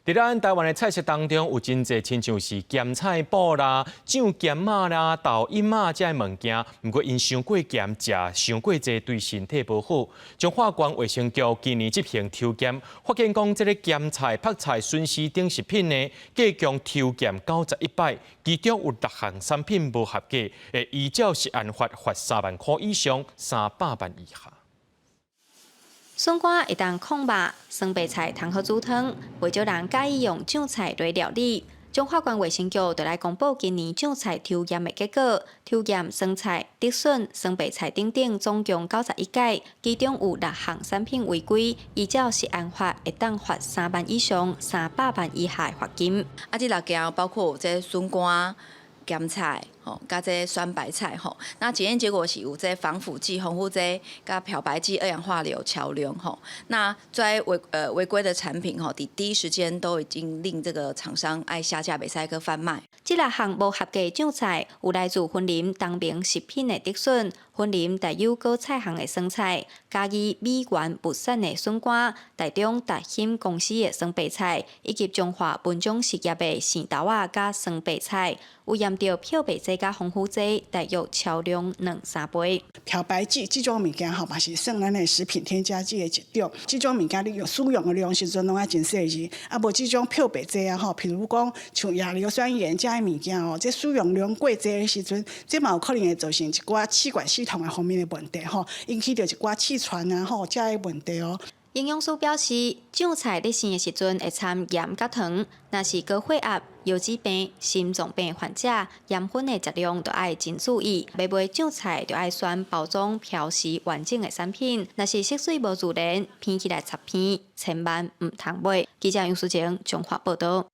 佇咱台灣的菜色當中，有真濟親像是鹹菜脯啦、醬鹹仔啦、豆音仔這个物件，毋過𪜶傷過鹹，食傷過濟對身體無好。彰化縣衛生局今年執行抽檢，發現講這个鹹菜、泡菜、筍絲等食品呢，計共抽檢91擺，其中有六項產品無合格，會依照食安法罰3萬箍以上，300萬以下。筍乾會當控肉，酸白菜通好煮湯，袂少人佮意用醬菜來料理。彰化縣衛生局就來公布今年醬菜抽驗的結果，抽驗酸菜、竹筍、酸白菜等等，總共91改，其中有六項產品違規，依照食安法會當罰3萬以上300萬以下的罰金。啊，這六件包括有這筍乾、鹹菜吼，佮這酸白菜吼，那檢驗結果是有這防腐劑、防腐劑、佮漂白劑、二氧化硫超量吼。那在違規的產品吼，佇第一時間都已經令這個廠商愛下架，袂使閣販賣。這六項無合格醬菜，有來自雲林東明食品的竹筍、雲林大有果菜行的酸菜、嘉義美元物產的筍乾、台中達興公司的酸白菜，以及彰化文種實業的生豆仔佮酸白菜，有驗著漂白劑佮防腐劑，大約超量兩三倍。漂白劑這種物件吼，嘛是算咱的食品添加劑的一種。這種物件你用使用的量時陣攏愛真細膩，啊無這種漂白劑啊吼，譬如講像亞硫酸鹽這个物件哦，這使用量過濟的時陣，這嘛有可能會造成一寡氣管系統的方面的問題吼，引起著一寡氣喘啊吼，這个問題哦。營養師表示，醬菜咧生的時陣會摻鹽佮糖，若是高血壓、腰子病、心臟病患者，鹽分的食量就愛真注意。欲買醬菜就愛選包裝標示完整的產品，若是色水無自然，鼻起來插鼻，千萬毋通買。記者楊淑靜彰化報導。